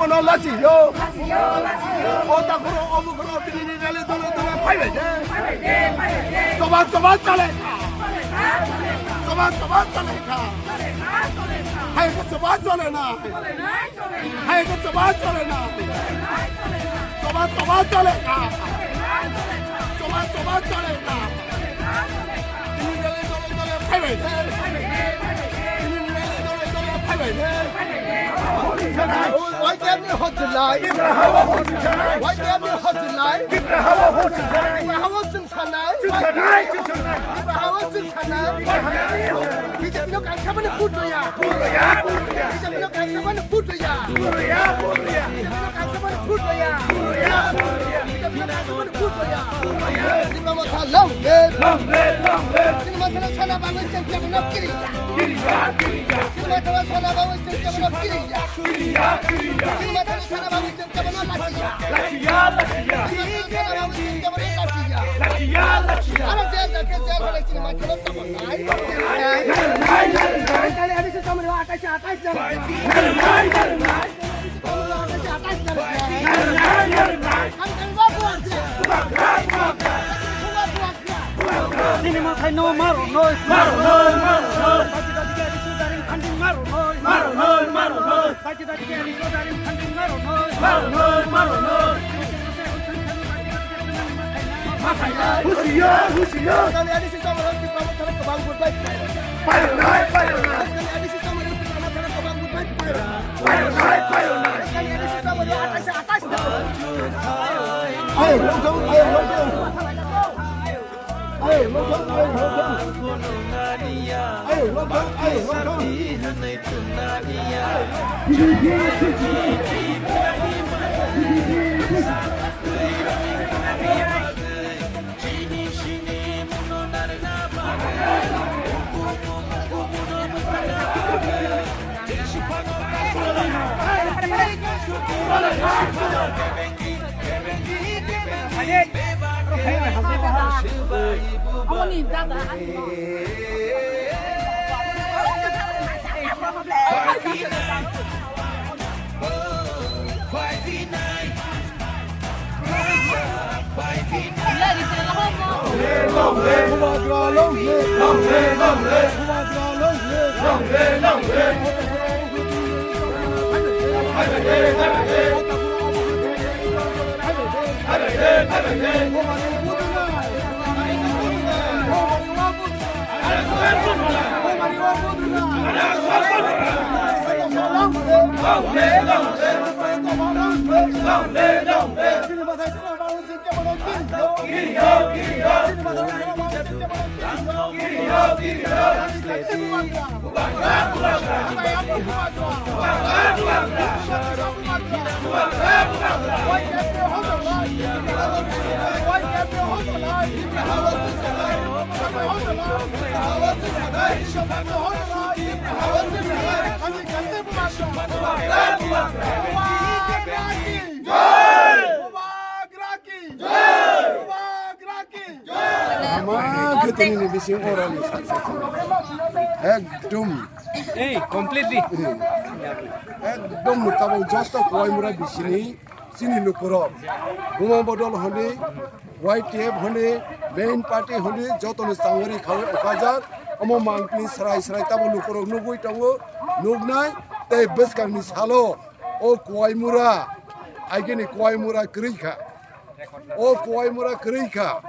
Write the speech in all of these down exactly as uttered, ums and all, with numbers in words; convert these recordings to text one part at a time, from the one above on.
No lasi yo. O ta khoro, o bu khoro, tini ni rally dole dole phai bai de. Choba choba chale kha. Choba choba chale kha. Hai ko choba chale na. Hai ko choba chale na. Choba choba chale kha. Choba choba chale kha. Tini ni rally dole dole phai bai de. Tini ni rally dole dole phai bai de. Y T F ni hot jilai. Y T F ni hot jilai. Hawa chwng sanai. Hawa chwng sanai. B J P no kaisa mani vote ya. B J P no kaisa mani vote ya. B J P no kaisa mani vote ya. B J P no kaisa mani vote ya. Sini masa long live. Sini masa sana bangun sini masa kiri. Sini masa sana bangun sini masa kiri. Sini mathai no maro noi. Maro noi, maro noi. Bagi bagi ke risu daring khanding maro noi. Maro noi, maro noi. Bagi bagi ke risu daring khanding maro noi. Maro noi, maro noi. Husiyo, husiyo. Kami ada sisa orang kita mau cari kebang buat baik. Payo noi, payo noi. Kami ada sisa orang kita mau cari kebang buat baik. Payo noi, payo noi. Kami ada sisa orang atas, atas. Ayo, lockdown, ayo, lockdown. Ayo, lockdown, ayo, lockdown. Ayo, lockdown, ayo, lockdown. Ama khe tini ni bising o rally sa, sa, sa. Ekdom. Ei, completely. Ekdom no tabuk joto Koimura bisini chini lukurok. Buma bodol hwnwi, Y T F hwnwi, main party hwnwi, joto ni changwari khawi okajak. Omo mangpili srai srai tabuk lukurok nugwi tongo, nugnai tei bwskang ni salo o Koimura, agini Koimura kwrwi kha. O Koimura kwrwi kha.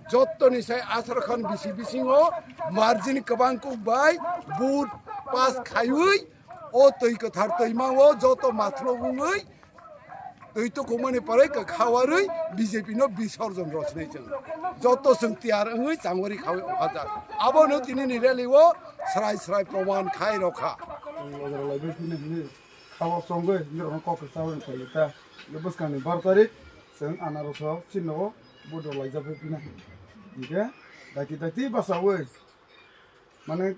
Jottoni sai asar khan bisi bisingo margin kwbang kuk bai vote pass khaiwi o twi kwthar twima o joto mathlo wngwi twi tukhumani pore kwkha warwi B J P no bisorjon rochnai chwng. Joto chwng tiyar wngwi changwari khawi ongkhajak. Abono tini ni rally o srai srai proman khai rokha. Khao chongwi, borokno kok kwchao wng khaio ta. Bwskangni bar tarik chwng anaroso chini nogo vote rok laijak bai pina. Hinkhe daiti daiti bachaui, mane,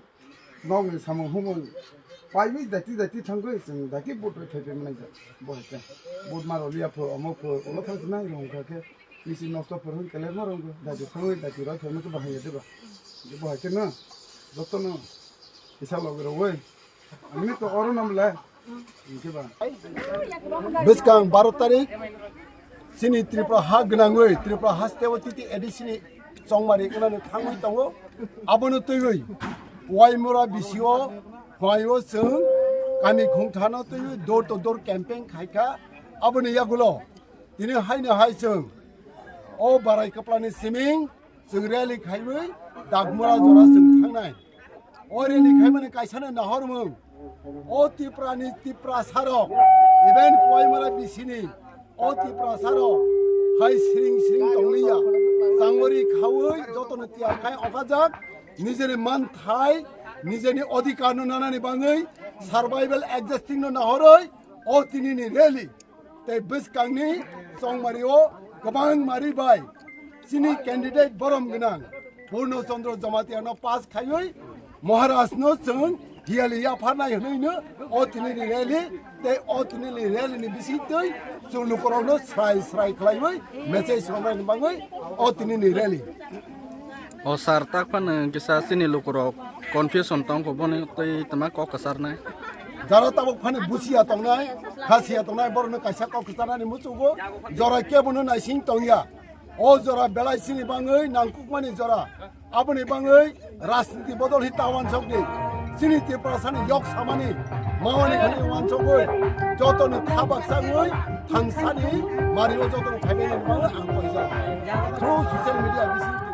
nokni samung humung paiwi daiti daiti thangwi chwng daiti vote rok thaipai manai jak. Bo hai khe vote ma rwliya pho, omo pho, ulo thang sinai rwng kha khe. Bisi nosto phwrwng kelerma rwngkha, daiti thangwi daiti roi phaima khe bahai ya deba. Bo hai khe no, jotono kisa logi rogwi. Ani to oro nam le. Bwskang baro tarik chini Tripura ha gwnangwi Tripura haste o titi A D C ni chongmari wngnani thangwi tongo. Abono twiwi Waimura B C O hwnwi o chwng kami khungthano twiwi door to door campaign khaikha. Aboni yagulo tini haino hai chwng o Barai Kwplani siming chwng rally khaiwi Dagmura jora chwng thangnai. O rally khaimani kaisano nahormung. O Tiprani Tiprasarok, even Koimara B C ni o Tiprasarok hai siring siring tongliya. Changori khaui jotono tiyar khai okajak. Nijeni manthai, nijeni odhikar no nanani bangwi survival existing no nahoroi o tinini rally. Tei bwskangni chongmario kwbang mari bai chini candidate borom gwnang Purno Chandra Jamatia no pass khaiwi Maharaj no chwng hiyali yapharnai hwnwi no o tini ni rally tei o tini ni rally ni bising twi chwng lukurok no srai srai khlaiwi message rwmani bangwi o tini ni rally. O sir, tak phano kisa chini lukurok confusion tongkho, boni twi tama kok kwcharnai. Jara tabuk phano busiya tongnai, khasiya tongnai, borokno kaisa kok kwcharnani muchugo, jora kebono naising tongya. O jora belai chini bangwi nangkukmani jora, aboni bangwi rajniti bodol hi ta wansokdi. Chini Tiprasani yok samani, mawani khani wansokgwi, jotoni kha baksa wngwi, thangsani mario jotoni khaibani bangwi ang koijak. Through social media bising